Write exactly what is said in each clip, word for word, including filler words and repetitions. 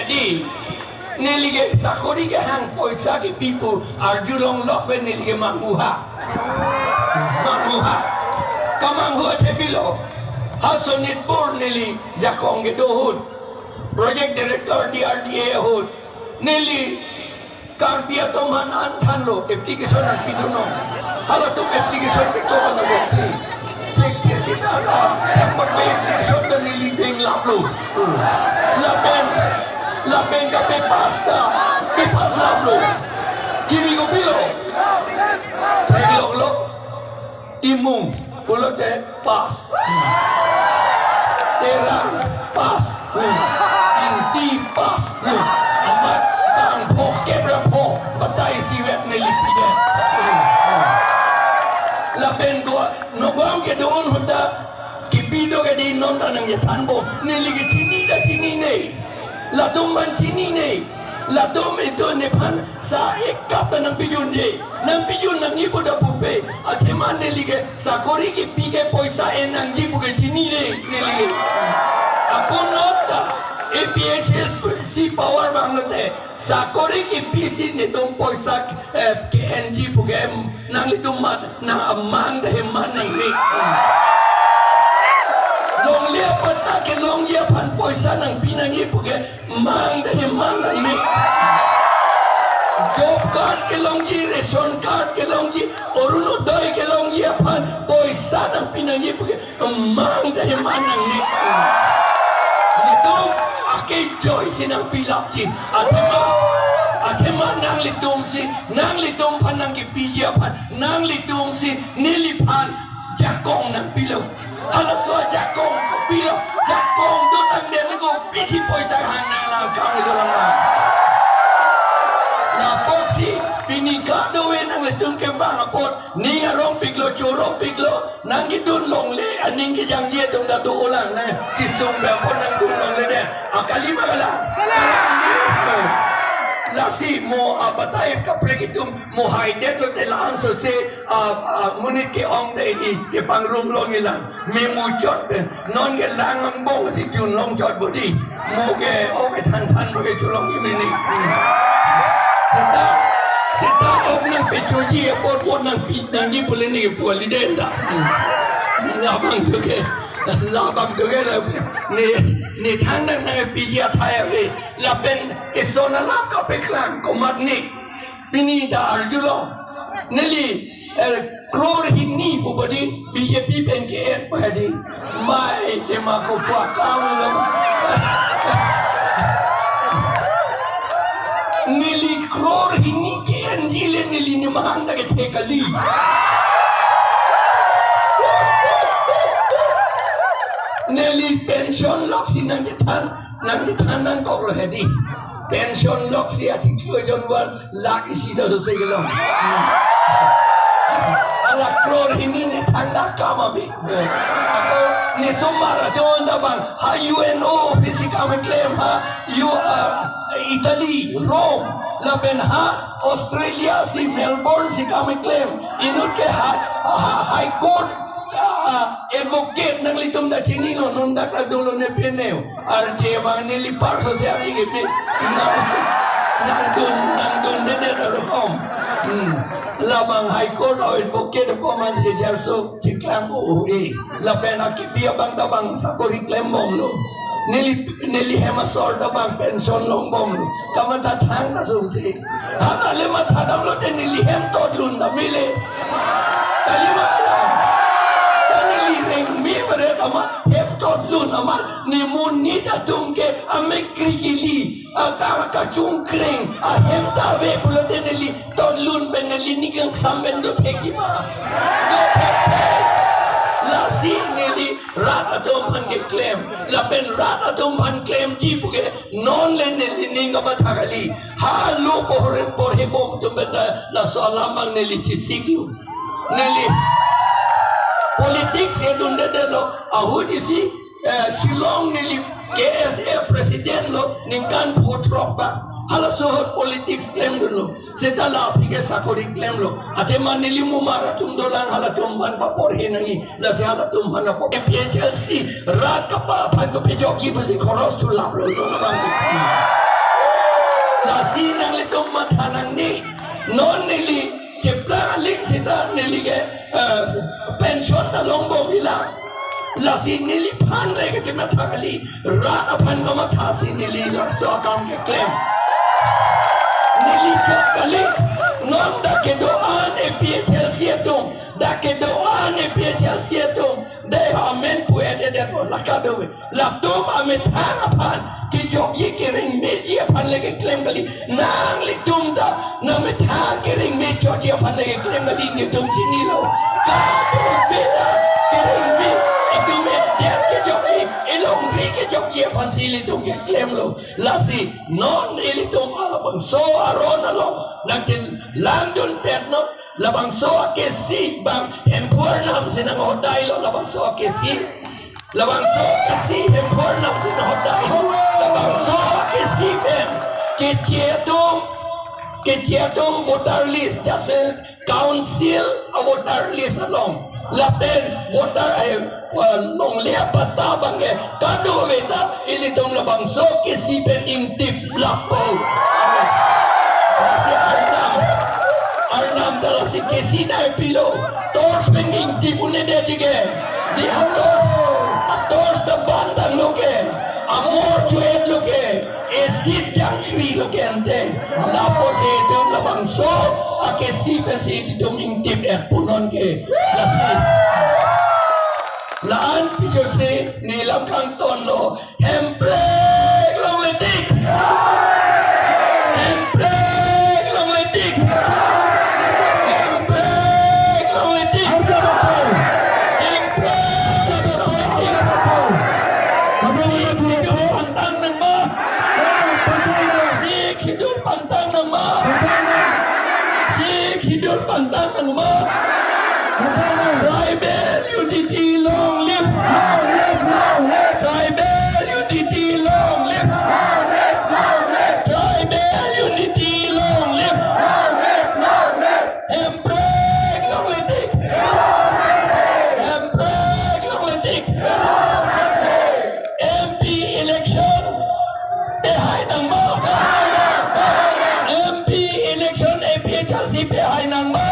Di, neli ke sakori kehang poisa kepi pu arjulong lok pen neli ke manghu ha. Manghu ha. Kamanghu athe pilo. Ha Sonitpur neli jakong kedo ahut. Project Director D R D A ahut. Neli Karbi atum aphan an thanlo, application nangpidun non. Halatum application kedo kan nangboksi. Sik sik sik hala. Application ta neli deng laplo. Lapen, lapen kape pass ta, pe pass laplo. Kimi kopilo? Theklonglo. Timung pulote pass. Terang pass. Ingti pass. Amat bang pho kep ra pho. Batai sivet neli pide. Lapen do nogam kedo ahut ta kepi do ke di non ta nangkethanbom. Neli ke chini ta chinine. Latum aphan chinine. Latum itum nephan sa ek kap ta nangpijunji. Nangpijun nangji pu ta pupe. Athema neli ke sakori kepi ke poisa en nangji pu ke chinine neli. Ako non ta A P H L C power vanglote sakori kepi si netum poisa, eh, ke-enji pu ke nanglitum mat nang amang ta heman nangne. Longle aphan ta kelongji aphan poisa nangpi nangji pu ke mang ta heman nangne. Job card kelongji, ration card kelongji, Orunodoi kelongji aphan poisa nangpi nangji pu ke mang ta heman nangne. Netum akejoi si nangpilapji. Athema, athema nanglitum si, nanglitum aphan nangkepiji aphan, nanglitum si neliphan jakong nangpilo. Halaso ajakong pilo, jakong do tangdet le ko pisi poisa hang nang lang kang itu lang. Lapusi pini kadokave nanglitum kevang apot, ning arongpiklo, chorongpiklo, nangkedun longle, aning kejangje atum ta do-olang, nangkesung pen apot nangdun longle de. Akali ma kalang? Lasi mo abatai kaprek itum mo haidetlo te la-an sose, ah, ah, monit ke-ong te hi chepangrum longle lang. Me muchot pen. Non ke lang angbong si junlong chot bodi. Mo ke o ke than than mo ke chulong imini. Seta, seta ok nangpechoji apot, apot nangpi nangji pule ne ke puali den ta. Labang tu ke. Labang tu ke la. Ne, ne thang nang nangpiji athai ave. Lapen eson alam kapeklang komatne. Pini ta arjulo. Neli, eh, crore hini pu bodi B J P pen ke-en pu hadi. Mai tema ko pu akam lo. Neli crore hini ke-enji le neli nemahang ta kethe kali. Neli pension lok si nangchethan, nangchethan nangkoklo hadi. Pension lok si achiklo jonwar lakh isi ta sose kelong. Hala crore hini ne thangta kam abi. Ako ne somar ajon ta bang ha U N O office si kam klem ha U, uh, Italy, Rome, lapen ha Australia si Melbourne si kam klem. Inut ke ha, ha High Court, ah, advocate nanglitum ta chinilo, non dak ta dolo ne peneu. Arje bang neli parso si ari ke pi. Nang, nangdun, nangdundedet arukom. Hmm. Labang High Court o advocate ko man si jarso chiklang o e. Lapen akipi abang ta bang sakori klembomlo. Neli, neli hem asor ta bang pension longbomlo. Kamatha thang ta sungsi. Hala le matha damlote neli hem totlun ta mele. Kali ma kalang? Ta neli rengme beret amat hem totlun amat ne monit atum ke amek kri kili, akam kachungkreng, ahem ta ave pulote neli totlun pen neli ning kangsam pen dothekji ma. Dothekthek. Lasi neli rat atum aphan keklem. Lapen rat atum aphan klemji pu ke non le neli ning kamatha kali. Halo porhe, porhebom atum pen ta laso alam bang neli chesiklo. Neli politics edundedetlo. Ahut isi, eh, Shillong neli K S A president lo ningkan pho throk bang. Halaso ahut politics klemdunlo. Seta la aphi ke sakori klemlo. Athema neli mumar atum dolang, halatum aphan paporhe nangji. Lasi halatum aphan paporhe. A P H L C rat kapa aphan kepejokji pusi khoros thu laplo. Itu na bang. Ilitum matha nangne. Non neli cheplang aling seta neli ke, eh, pension ta longbom ila. Lasi neliphan le kachematha kali, rat aphan kamathasi neli laso akam keklem. Neli chot kali, non dak kedo-an A P H L C atum, dak kedo-an A P H L C atum, dei amen pu-edet po, la kadokave. Latum amethang aphan kejokji keringmeji aphan le keklem kali. Nanglitum ta nangmethang keringme chotji aphan le keklem kali, netum chinilo. Kadokave ta keringme, itum edet kejokji, ilongri kejokji aphansi ilitum keklemlo. Lasi non ilitum labangso aron along nangchelangdunpetnon. Labangso akesi bang Hemphu Arnam si nanghodailo, labangso akesi. Labangso akesi Hemphu Arnam si nanghodailo. Labangso akesi pen keche atum, keche atum voter list, just council a voter list along, lapen voter, eh, eh, longle apatta abang ke kadokave ta ilitum labangso akesi pen ingtip lapo. Lasi Arnam, Arnam ta lasi akesi nangpilo. Torch pen ingtip un-edetji ke. Dei atorch, atorch ta bantanglo ke, amor cho-etlo ke, acid jangkrilo ke ante. Lapusi itum labangso akesi pensi itum ingtip-et punon ke. Lasi la-an pijotsi neli lam kangtonlo. Hemprek longletik. Hemprek longletik. Hemprek longletik. Hemprek longletik. Sixth Schedule pantang nangma. Sixth Schedule pantang nangma. Sixth Schedule pantang nangma. Tribal unity long live. Long live, long live. Tribal unity long live. Long live, long live. Tribal unity long live. Long live, long live. Hemprek longletik. Hemprek longletik. M P election pehai nangma. M P election A P H L C pehai nangma.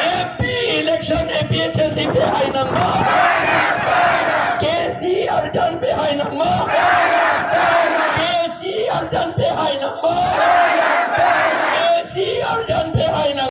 M P election A P H L C pehai nangma.